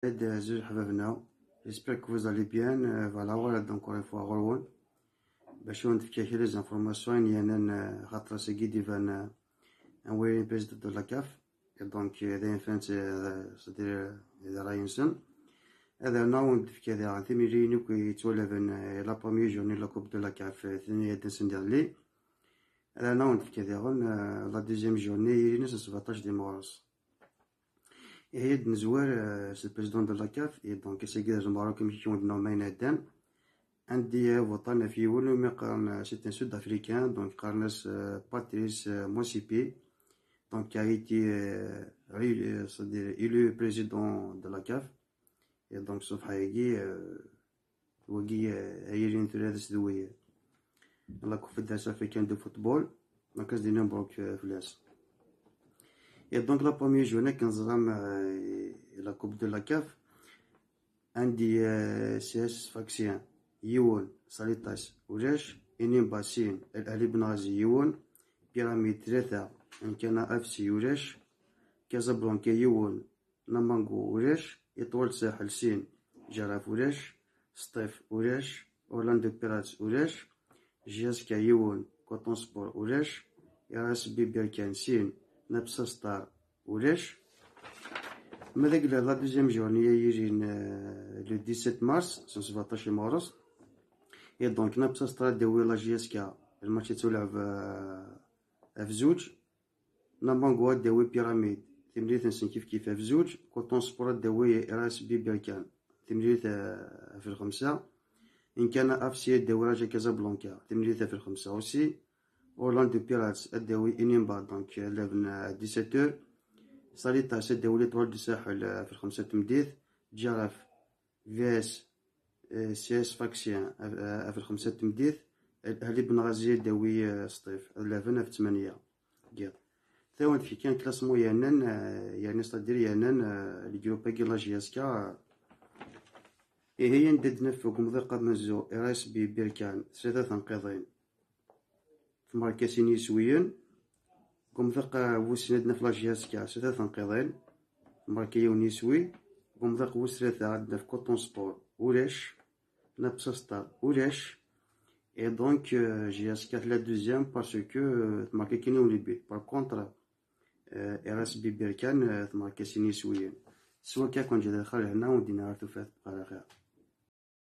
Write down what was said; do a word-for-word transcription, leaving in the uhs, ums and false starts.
Ad azul ḥbabna. J'espère que vous allez bien. Euh, voilà, voilà, donc encore une fois ɣur-wen bac ad wen-d-fkeɣ kra les informations ayen yernan, euh, xaṭer ass-agi d-iban, euh, anwa i président de la CAF. Et donc, euh, d ayen fant, euh, c'est-à-dire, euh, d ṛṛay-nsen. Ad rnuɣ ad wen-d-fkeɣ daɣen timliliyin akk yettwalaben, euh, la première journée de la Coupe de la CAF, euh, tin i d-nsen diɣli. Ad rnuɣ ad wen-d-fkeɣ daɣen, euh, la deuxième journée, ilin ass n sebɛeṭṭac di meɣres. Ihi ad nezwar, euh, s le président de la CAF, et donc ass-agi d Lmerruk, amek i wen-d-nniɣ ma yenɛeddan. Andi i vuṭan ɣef yiwen umi qqaren, euh, c'est un sud-africain, donc qqaren-as, euh, Patrice, euh, Motsepe, donc qui a été, euh, réélu, euh, c'est-à-dire élu président de la CAF. Et donc ṣṣbeḥ-agi, euh, wagi, euh, ay ilin tura d asdewwi, la Confédération africaine de football, donc ad s-d-inin mebruk, euh, fell-as. Et donc la première journée akken teẓram, euh, la Coupe de la CAF, andi, euh, C S Sfaxien yiwen, Salitas ulac, Enyimba sin, Al Ahli Benghazi yiwen, Pyramide tlata, Nkana F C ulac, Casablanca yiwen, Namango ulac, Étoile Sahel sin, Jaraaf ulac, Sṭif ulac, Orlando Pirates ulac, J S K yiwen, Coton Sport ulac, R S B Berkane sin, Napsa Star ulac. Ma d agla la deuxième journée ay ilin, euh, le dix-sept mars, ass n sebɛeṭṭac i meɣres. Et donc Napsa Star ad d-tawi la J S K, lmatch yettwalɛeb, euh, ɣef zuǧ. Namango ad d-tawi Pyramide, timlilit-nsen kifkif ɣef zuǧ. Coton Sport ad d-tawi R S B Berkane, timlilit, euh, ɣef lxemsa. Nkana F C ad d-tawi Raja Casablanca, timlilit ɣef lxemsa aussi. Orlando Pirates ad d-tawi Enyimba, donc, euh, laben, euh, dix-sept heures. Salitas ad d-tawi L'Étoile du Sahel, euh, ɣef lxemsa n tmeddit. Jaraaf V S, euh, C S Sfaxien, euh, ɣef lxemsa n tmeddit. Al Ahli Benghazi ad d-tawi, euh, Sṭif, ad laben ɣef ttmanya n yiḍ. Ad wen-d-fkeɣ kan classement yernan, euh, yernan, c'est-à-dire yernan, euh, le groupe-agi la J S K, euh. Ihi anda d-naf deg umḍiq amenzu R S B Berkane s tlata tenqiḍin, tmerka sin yiswiyen. Deg umḍiq, uh, wis sin ad naf la J S K s tlata tenqiḍin, tmerka yiwen yiswi. Deg umḍiq wis tlata ad naf Coton Sport ulac, Napsa Star ulac. Et donc, euh, J S K tella deuxième parce que, euh, tmerka kan yiwen le but. Par contre, euh, R S B Berkane, euh, tmerka sin yiswiyen. S wakka ad ken-ǧǧeɣ di lxir lehna, ur d-nniɣ ara tufat, bxir axir.